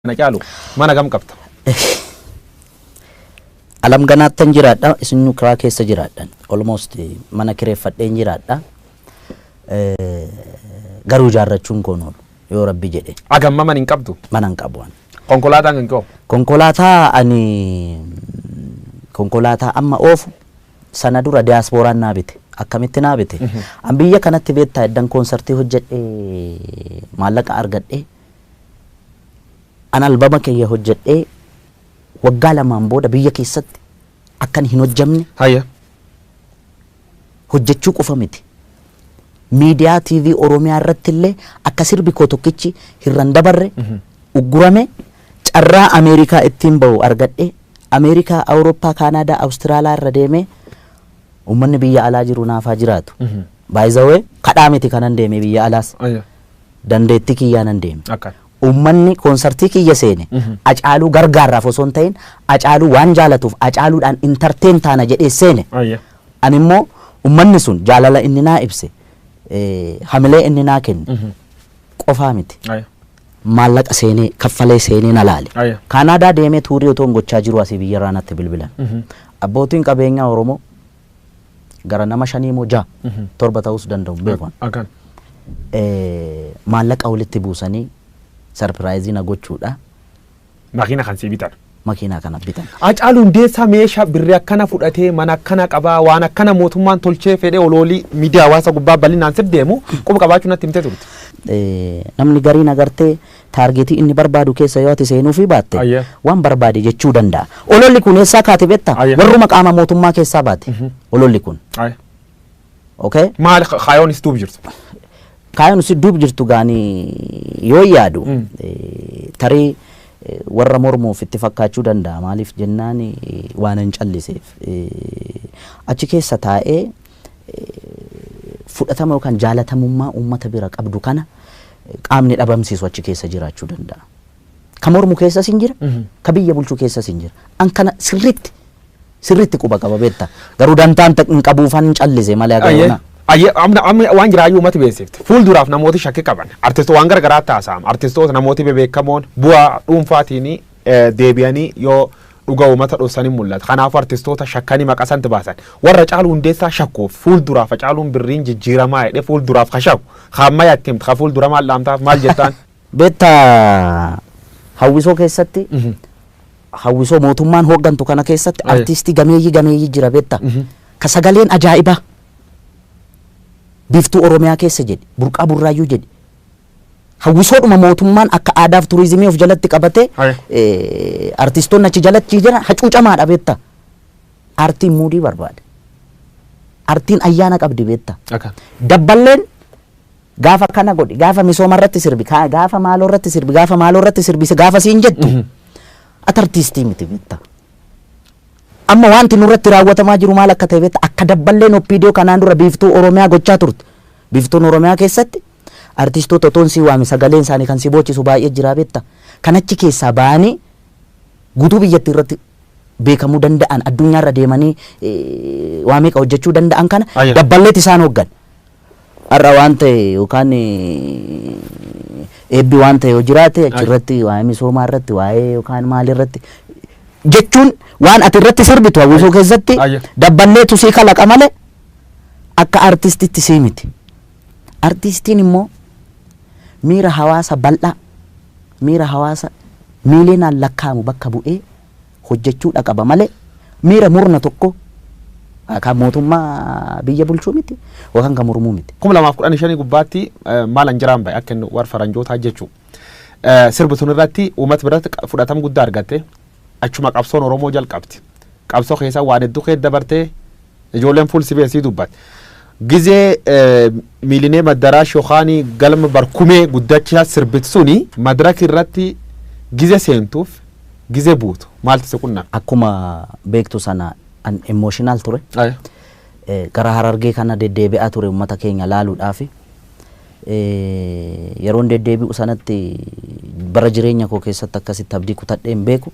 Na caalu mana gam qabda? Alam ganaattan jiraadha, isin kiraa keessa jiraadhan. Almost mana kireeffadheen jiraadha. Garuu ijaarrachuun koon oolu yoo Rabbi jedhe. Agamma mana hin qabdu? Mana hin qabu ani. Konkolaataan kan koo? Konkolaataa ani konkolaataa amma oofu sana dura diyaaspooraan naa bite. Akkamitti naa bite? An biyya kanatti beektaa, eddan koonsartii hojjedhee maallaqa argadhee, an albama kiyya hojjedhee waggaa 2n booda biyya keessatti akkan hin hojjamne, hojjechuu qofa miti. Miidiyaa TV Oromiyaa irratti illee akka sirbi koo tokkichi hirran dabarre uggurame. Carraa Ameerikaa ittiin bahu argadhe. Ameerikaa, Awurooppaa, Kaanaadaa, Awustiraalaa irra deemee uummanni biyya alaa jiru naafaa jiraatu. Baay'izawee kadhaa miti kanan deeme biyya alaas. Dandeettii kiyyaa nan deeme. Uummanni koonsartii kiyya seene Acaaluu gargaarraaf osoo hin ta'in Acaaluu waan jaalatuuf Acaaluudhaan entertain taana jedhee seene. Ani immoo uummanni sun jaalala inni naa ibse, hamilee inni naa kenne qofaa miti. Maallaqa seenee kaffalee seenee na laale. Kaanaadaa deemee tourii otoo hin gochaa jiru asii biyyarraa natti bilbilan. Abbootiin qabeenyaa Oromoo gara nama shanii moo ja'a, torba ta'uus danda'u, hin beeku. Maallaqa walitti buusanii surprise na gochuudha. Makiina kan sii bitan. Makiinaa kana bitan. Hacaaluu Hundeessaa meeshaa birrii akkana fudhatee mana akkana qabaa, waan akkana mootummaan tolchee fedhee oloolii miidiyaa hawaasa gubbaa bal'inaan sir deemu quba qabaachuu natti himtee turte. Namni gariin agartee targetii inni barbaadu keessa yoo ati seenuufii baatte waan barbaade jechuu danda'a. Ololli kun eessaa kaate beektaa? Warruma qaama mootummaa keessaa baate ololli kun. Okay? Maal kaayoon is duub jirtu? Kaayoon si duub jirtu gaanii yoo yaadu tarii warra mormuuf itti fakkaachuu danda'a. Maaliif jennaan, waan hin calliseef. Achi keessa taa'ee fudhatama yookaan jaalatamummaa uummata bira qabdu kana qaamni dhabamsiisu achi keessa jiraachuu danda'a. Ka mormu keessas hin jira, ka biyya bulchu keessas hin jira. An kana sirriitti sirriitti quba qaba beekta. Garuu dantaan hin qabuufan hin callise malee agaruu. Ayyee, amma waan jiraayyuu uummati beeksifte. Fuulduraaf namooti shakkii qaban. Artistoota waan garagaraa taasisama. Artistoota namooti bebeekamoon bu'aa dhuunfaatiin deebi'anii yoo dhuga uummata dhoksanii mul'ata. Kanaafuu artistoota shakkanii maqaa santi baasan. Warra Caaluu Hundeessaa shakkuuf fuulduraaf Caaluun birriin jijjiiramaa jedhee fuulduraaf ka shakku. Ka ammayyaa itti himtu. Ka fuuldura maal dhaamtaaf, maal jettaan? Beektaa, hawwisoo keessatti, hawwisoo mootummaan hooggantu kana keessatti artiistii gameeyyii gameeyyii jira beektaa. Ka sagaleen ajaa'ibaa Biiftuu Oromiyaa keessa jedhi, Burqaa Burraayyuu jedhi. Hawwisoodhuma mootummaan akka aadaaf turizimii of jalatti qabatee artistoonni achi jalatti jiran hacuucamaadha beektaa. Aartiin muudii barbaada. Aartiin ayyaana qabdi beektaa. Dabballeen gaafa kana godhi, gaafa misooma irratti sirbi, gaafa maaloo irratti sirbi, gaafa maaloo irratti sirbi, gaafa siin jettu ati artiistii miti beektaa. Amma wanti nurratti raawwatamaa jiru maal akka ta'e beektaa? Akka dabballeen OPDO kanaan dura Biiftuu Oromiyaa gochaa turte. Biiftuun Oromiyaa keessatti artistoota otoon si waame sagaleen isaanii kan si boochisu baay'ee jira beektaa. Kan achi keessaa ba'anii guutuu biyyattii irratti beekamuu danda'an, addunyaarra deemanii waa meeqa hojjechuu danda'an kana dabballeet isaan hooggan. Har'a waan ta'e yookaan eebbi waan ta'e yoo jiraate achirratti waa'ee misoomaa irratti, waa'ee yookaan maal irratti jechuun waan ati irratti sirbitu hawwisoo keessatti dabballeetu sii kalaqa malee akka artistitti sii miti. Artistiin immoo miira hawaasa bal'aa, miira hawaasa miiliyoonaan lakkaa'amu bakka bu'ee hojjechuudha qaba malee miira murna tokko kan mootummaa biyya bulchuu miti yookaan kan mormuu miti. 2015 gubbaatti maalan jiraan bahe akka inni warra faranjootaa jechuu. Sirbi sun irratti uummata biratti fudhatama guddaa argatte. Achuma qabsoon Oromoo jalqabdi. Qabsoo keessa waan hedduu keessa dabartee ijoolleen fuul si beesii dubbatte. Gizee miilinee madaraash yookaan galma barkumee guddachaa sirbit suni madaraka irratti gize seentuuf gize buutu maaltu si qunname? Akkuma beektu sana an emotional ture. Gara Harargee kana deddeebi'aa ture uummata keenya laaluudhaafi. Yeroon deddeebi'u sanatti bara jireenya koo keessatti akkasitti abdii kutadhee hin beeku.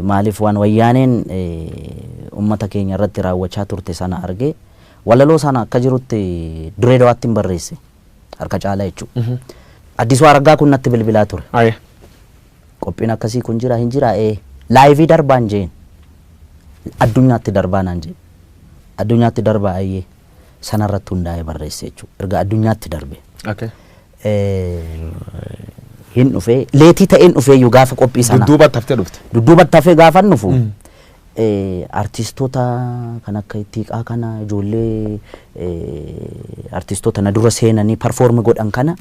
Maaliif, waan wayyaaneen uummata keenya irratti raawwachaa turte sana argee walaloo sana akka jirutti Dirree Dawaatti hin barreesse harka caalaa jechuudha. Addisuu Araggaa kun natti bilbilaa ture. Qophiin akkasii kun jira hin jira, live darbaan jeen, addunyaatti darbaa naan jeen, addunyaatti darbaa, ayyee, sanarratti hundaa'ee barreesse jechuudha. Erga addunyaatti darbe. Hin dhufee, late ta'een dhufeeyyuu gaafa qophii sana. Dudduubatti haftee dhufte. Dudduubatti hafee gaafa dhufu artistoota kan akka Ittiiqaa kana, ijoollee artistoota na dura seenanii perform godhan kana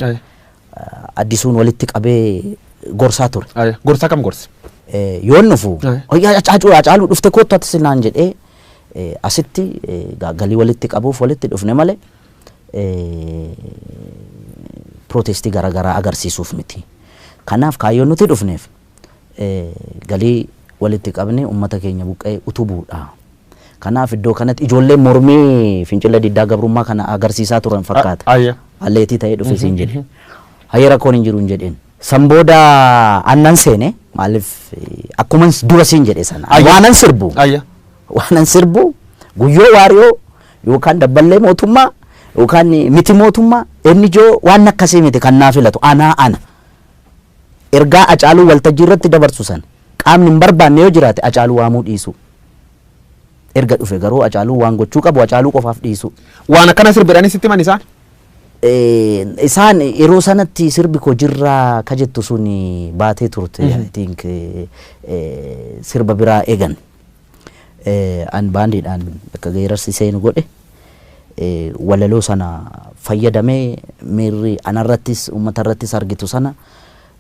Addisuun walitti qabee gorsaa ture. Gorsaa kam gorse? Yoon dhufu, "Hacaaluu, Hacaaluu dhufte, kottu ati," naan jedhee, asitti galii walitti qabuuf walitti dhufne malee protest garaagaraa agarsiisuuf miti. Kanaaf kaayyoon nuti dhufneef galii walitti qabne uummata keenya buqqee utubuudha. Kanaaf iddoo kanatti ijoolleen mormii fincila diddaa gabrummaa kana agarsiisaa turan fakkaata. Late ta'ee dhufe siin jedhe. Hayyee, rakkoon hin jiru hin jedheen. San booda annan seene, maaliif akkuma dura siin jedhe sana waanan sirbu waanan sirbu Guyyoo Waariyoo yookaan dabballee mootummaa yookaan miti mootummaa NGO waan akkasii miti kan naa filatu anaa ana. Ergaa Acaaluu waltajjii irratti dabarsu sana qaamni hin barbaanne yoo jiraate Acaaluu waamuu dhiisu. Erga dhufe garuu Acaaluu waan gochuu qabu Acaaluu qofaaf dhiisu. Waan akkana sirbidhanii sitti himan isaan? Isaan yeroo sanatti sirbi koo jirraa ka jettu sun baatee turte, I think sirba biraa eegan. An baandiidhaan bakka geerarsi seenu godhe, walaloo sana fayyadamee miirri anarrattis uummatarrattis argitu sana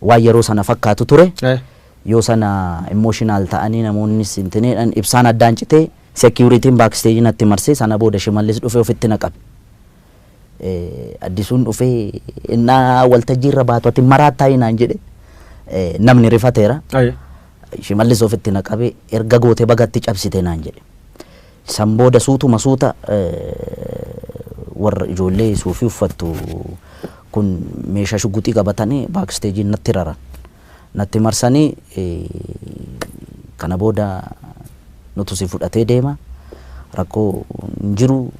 waan yeroo sana fakkaatu ture. Yoo sana emotional ta'anii namoonnis intineedhaan ibsaan addaan citee, securityn backstage natti marsee, sana booda Shimallis dhufee ofitti na qabe. Addisuun dhufee, "Innaa waltajjii irra baatu ati maraattaa?" naan jedhe. Namni rifateera. Shimallis ofitti na qabe, "Erga goote bagatti cabsite," naan jedhe. San booda suutuma suuta warra ijoollee suufii uffattu kun meeshaa shugguxii qabatanii backstage natti raran. Natti marsanii, "Kana booda nutu si fudhatee deema, rakkoo hin jiru,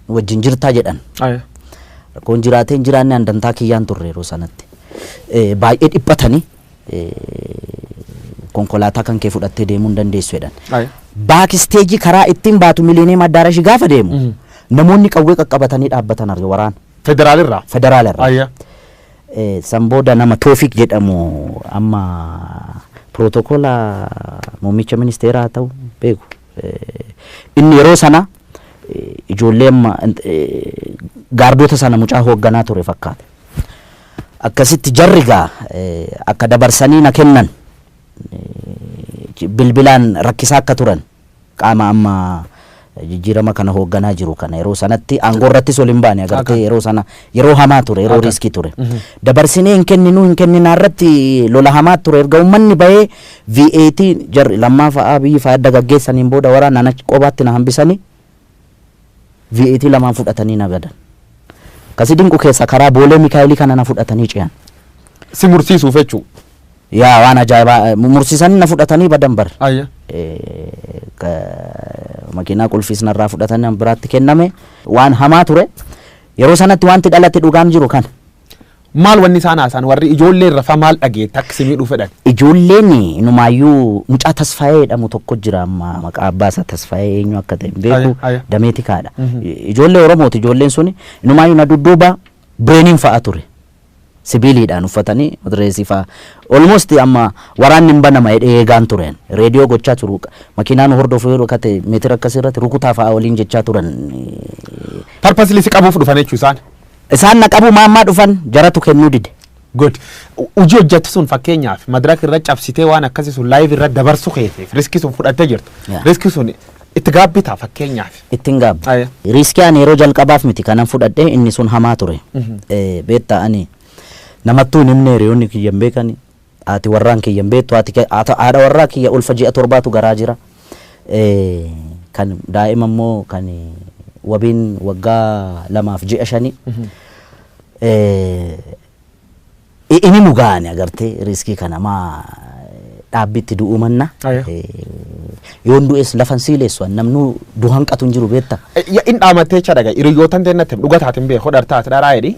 wajjin jirtaa," jedhan. Rakkoon jiraatee hin jiraanne an dantaa kiyyaan turre yeroo sanatti. Baay'ee dhiphatanii, "Konkolaataa kan kee fudhattee deemuu hin dandeessu," jedhan. Backstage karaa ittiin baatu Millennium Addaarashi gaafa deemu namoonni qawwee qaqqabatanii dhaabbatan arge, waraana. Federaalirraa? Federaalarraa. San booda nama Toofiq jedhamu, amma pirootokola muummicha ministeeraa ta'u beeku. Inni yeroo sana ijoollee amma gaardota sana mucaa hoogganaa ture fakkaata. Akkasitti jarri gaa akka dabarsanii na kennan bilbilaan rakkisaa akka turan qaama amma jijjiirama kana hoogganaa jiru kana yeroo sanatti aangoo irrattis ol hin baane agartee, yeroo sana yeroo hamaa ture, yeroo risk ture. Dabarsinee hin kenninuu hin kenninaa irratti lola hamaa ture. Erga uummanni bahee V8 jarri Lammaa fa'aa biyyi fa'aa adda gaggeessaniin booda waraana ana qobaatti na hambisanii V8 lamaan fudhatanii na gadan. Akkasii dinqu keessa karaa Boolee Mikaayilii kana na fudhatanii ce'an. Si mursiisuuf jechuu. Yaa, waan ajaa'ibaa, mursiisanii na fudhatanii badan bar. Makiinaa qulfiis narraa fudhatanii an biraatti kenname. Waan hamaa ture. Yeroo sanatti wanti dhalate dhugaan jiru kana. Maal wanni isaan haasa'an, warri ijoollee irra fa maal dhageette akka si miidhuu fedhan? Ijoolleen inumaayyuu mucaa Tasfaayee jedhamu tokko jira, amma maqaa abbaa isaa Tasfaayee eenyu akka ta'e hin beeku, dameeti kaadha. Ijoollee Oromooti ijoolleen suni, inumaayyuu na dudduuba bireeniin fa'a ture. Sibiiliidhaan uffatanii madireesii fa'a. Almost amma waraanni hin banama jedhee eegaan tureen. Reediyoo gochaa turu. Makiinaan hordofu yeroo kate meetira akkasii irratti rukutaa fa'a waliin jechaa turan. Purposely si qabuuf dhufan jechuu isaan. Isaan na qabu maammaa dhufan, jaratu kennuu dide. Good. Hojii hojjettu sun, fakkeenyaaf madaraka irra cabsitee waan akkasii sun live irra dabarsu keetiif risk sun fudhattee jirtu. Risk sun itti gaabbitaa fakkeenyaaf? Ittiin gaabba. Risk ani yeroo jalqabaaf miti kanan fudhadhe, inni sun hamaa ture. Beektaa, ani namattuu hin himne, hiriyoonni kiyya hin beekani. Haati warraan kiyya hin beektu, haadha warraa kiyya ulfa ji'a 7tu garaa jira. Kan daa'ima immoo kan wabiin waggaa 2 fi ji'a 5. Inni nu gaane agartee, risk kana maa dhaabbitti du'uu manna. Yoon du'es lafan siileessu, namnu du'an qatu hin jiru, beekta. In dhaamattee jecha dhaga, hiriyootan teennatti dhuga taatin beeku, hodhar taate dharaa jedhi.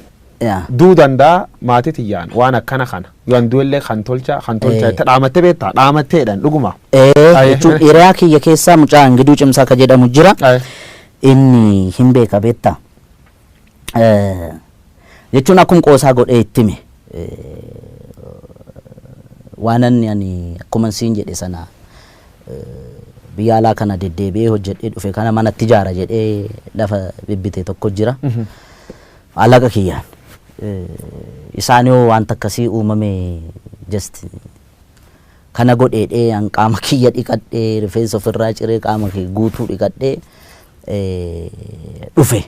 Duu danda'a maatii tiyyaan waan akkana kana yoon du'ellee kan tolcha kan tolcha itti dhaamattee beektaa dhaamatteedhaan dhuguma. Jechuun hiriyaa kiyya keessaa mucaa Ingiduu Cimsaa ka jedhamu jira. Inni hin beeka beektaa. Jechuun akkuma qoosaa godhee itti hime. Waan ani akkuma siin jedhe sana biyya alaa kana deddeebi'ee hojjedhee dhufe kana manatti ijaara jedhee lafa bibbite tokko jira. Alaqa kiyyaan. Isaan yoo wanta akkasii uumame just kana godheedhee an qaama kiyya dhiqadhee, rifeensa ofirraa ciree, qaama kiyya guutuu dhiqadhee dhufe.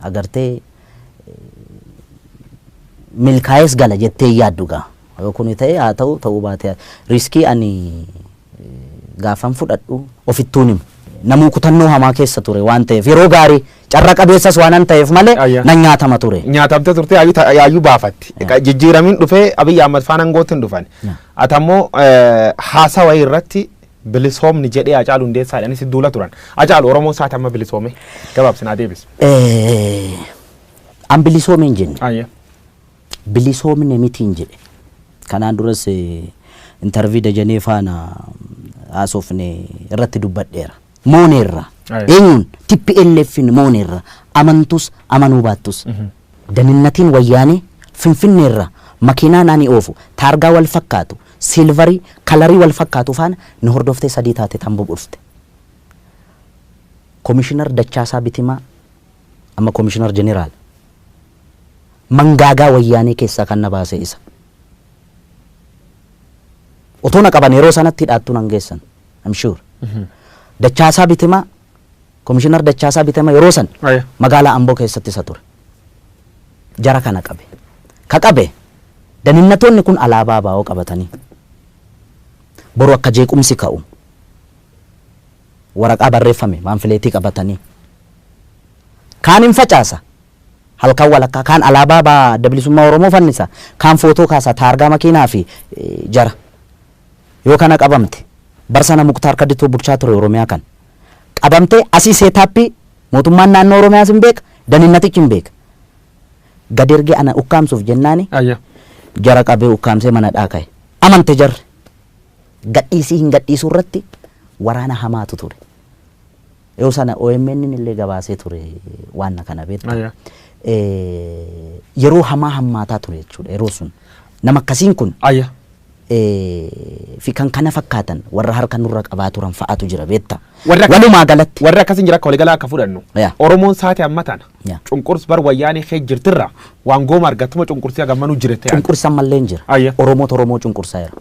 Agartee, milkaa'ees gala jettee yaaddu gaa. Yoo kuni ta'e haa ta'u, ta'uu baate risk ani gaafan fudhadhu ofittuun himu. Namuu kutannoo hamaa keessa ture waan ta'eef, yeroo gaarii carra qabeessas waan ta'eef malee nan nyaatama ture. Nyaatamte turte, yaayyuu baafatti. Jijjiiramiin dhufee Abiyyi Ahmad faana aangootti hin dhufan. Ati ammoo haasawa irratti bilisoomni jedhee Hacaaluu Hundeessaadhaan si duula turan. Hacaalu, Oromoon isaati amma bilisoome? Gabaabsinaa deebis. An bilisoome hin jenne. Bilisoomne miti hin jedhe. Kanaan duras interview Dajanee faana haasofne irratti dubbadheera. Mooneerra. Eenyuun? TPLFin mooneerra. Amantus amanuu baattus. Daninnatiin wayyaanee Finfinneerra makiinaan ani oofu taargaa wal fakkaatu, silver color wal fakkaatu faana nu hordoftee sadii taate tamboo dhufte. Komishinar Dachaasaa Bitimaa, amma komishinar jeneraal, mangaagaa wayyaanee keessaa kan na baase isa. Otoo na qaban yeroo sanatti hidhaattuu nan geessan. I'm sure. Dachaasaa Bitimaa, komishinar Dachaasaa Bitimaa yeroo san magaalaa Amboo keessatti isa ture. Jara kana qabe. Ka qabe daninnatoonni kun alaabaa baa'oo qabatanii boru akka jeequmsi ka'u waraqaa barreeffame pamphlet qabatanii kaan hin facaasa, halkan walakkaa kaan alaabaa baa Adda Bilisummaa Oromoo fannisa, kaan footoo kaasa, taargaa makiinaa fi jara yoo kana qabamte. Bar sana Muktaar Kaditoo bulchaa ture Oromiyaa. Kan qabamte asii setup mootummaan naannoo Oromiyaas hin beeka, daninnatichi hin beeka, gad ergee ana ukkaamsuuf jennaani jara qabee ukkaamsee mana dhaaka'e. Amante jarri gadhiisii hin gadhiisuu irratti waraana hamaatu ture. Yoo sana OMN illee gabaasee ture waan kana beekta. Yeroo hamaa hammaataa ture jechuudha yeroo sun. Nama akkasiin kun fi kan kana fakkaatan warra harka nurra qabaa turan fa'aatu jira beekta. Walumaa galatti. Warri akkasiin jira, akka waliigalaa akka fudhannu. Oromoon saate amma tana. Cunqurs bar wayyaanee kee jirtirra waan gooma argattuma cunqursii hagammanuu jirette. Cunqursan mallee hin jira. Oromoota Oromoo cunqursaa jira.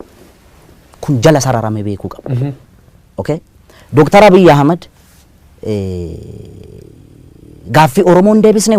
Kun jala sararame beekuu qaba. Okay? Dooktar Abiyyi Ahmad gaaffii Oromoon deebisne.